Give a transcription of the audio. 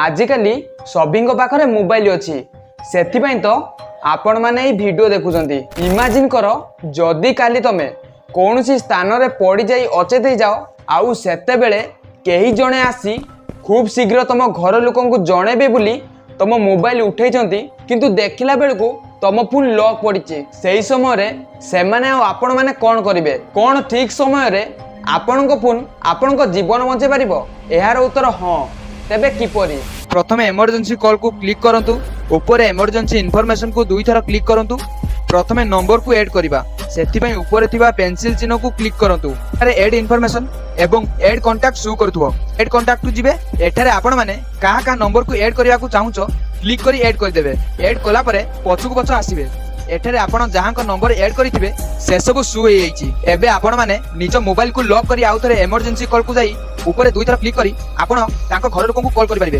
ଆଜିକାଲି ସଭିଙ୍କ ପାଖରେ ମୋବାଇଲ ଅଛି, ସେଥିପାଇଁ ତ ଆପଣମାନେ ଏଇ ଭିଡ଼ିଓ ଦେଖୁଛନ୍ତି। ଇମାଜିନ୍ କର, ଯଦି କାଲି ତମେ କୌଣସି ସ୍ଥାନରେ ପଡ଼ିଯାଇ ଅଚେତ ହେଇଯାଅ ଆଉ ସେତେବେଳେ କେହି ଜଣେ ଆସି ଖୁବ୍ ଶୀଘ୍ର ତମ ଘର ଲୋକଙ୍କୁ ଜଣେଇବେ ବୋଲି ତମ ମୋବାଇଲ ଉଠେଇଛନ୍ତି, କିନ୍ତୁ ଦେଖିଲା ବେଳକୁ ତମ ଫୋନ୍ ଲକ୍ ପଡ଼ିଛି। ସେହି ସମୟରେ ସେମାନେ ଆଉ ଆପଣମାନେ କ'ଣ କରିବେ? କ'ଣ ଠିକ୍ ସମୟରେ ଆପଣଙ୍କ ଫୋନ୍ ଆପଣଙ୍କ ଜୀବନ ବଞ୍ଚେଇ ପାରିବ? ଏହାର ଉତ୍ତର ହଁ। ତେବେ କିପରି? ପ୍ରଥମେ ଏମର୍ଜେନ୍ସି କଲ୍କୁ କ୍ଲିକ୍ କରନ୍ତୁ। ଉପରେ ଏମର୍ଜେନ୍ସି ଇନଫର୍ମେସନକୁ ଦୁଇଥର କ୍ଲିକ୍ କରନ୍ତୁ। ପ୍ରଥମେ ନମ୍ବରକୁ ଏଡ୍ କରିବା, ସେଥିପାଇଁ ଉପରେ ଥିବା ପେନ୍ସିଲ୍ ଚିହ୍ନକୁ କ୍ଲିକ୍ କରନ୍ତୁ। ଏଠାରେ ଏଡ୍ ଇନଫର୍ମେସନ ଏବଂ ଏଡ୍ କଣ୍ଟାକ୍ଟ ଶୋ କରୁଥିବ। ଏଡ୍ କଣ୍ଟାକ୍ଟକୁ ଯିବେ। ଏଠାରେ ଆପଣମାନେ କାହା କାହା ନମ୍ବରକୁ ଏଡ୍ କରିବାକୁ ଚାହୁଁଛ, କ୍ଲିକ୍ କରି ଏଡ୍ କରିଦେବେ। ଏଡ୍ କଲା ପରେ ପଛକୁ ପଛ ଆସିବେ। ଏଠାରେ ଆପଣ ଯାହାଙ୍କ ନମ୍ବର ଏଡ୍ କରିଥିବେ, ସେସବୁ ଶୋ ହେଇଯାଇଛି। ଏବେ ଆପଣମାନେ ନିଜ ମୋବାଇଲକୁ ଲକ୍ କରି ଆଉ ଥରେ ଏମର୍ଜେନ୍ସି କଲ୍କୁ ଯାଇ ଉପରେ ଦୁଇଥର କ୍ଲିକ୍ କରି ଆପଣ ତାଙ୍କ ଘର ଲୋକଙ୍କୁ କଲ୍ କରିପାରିବେ।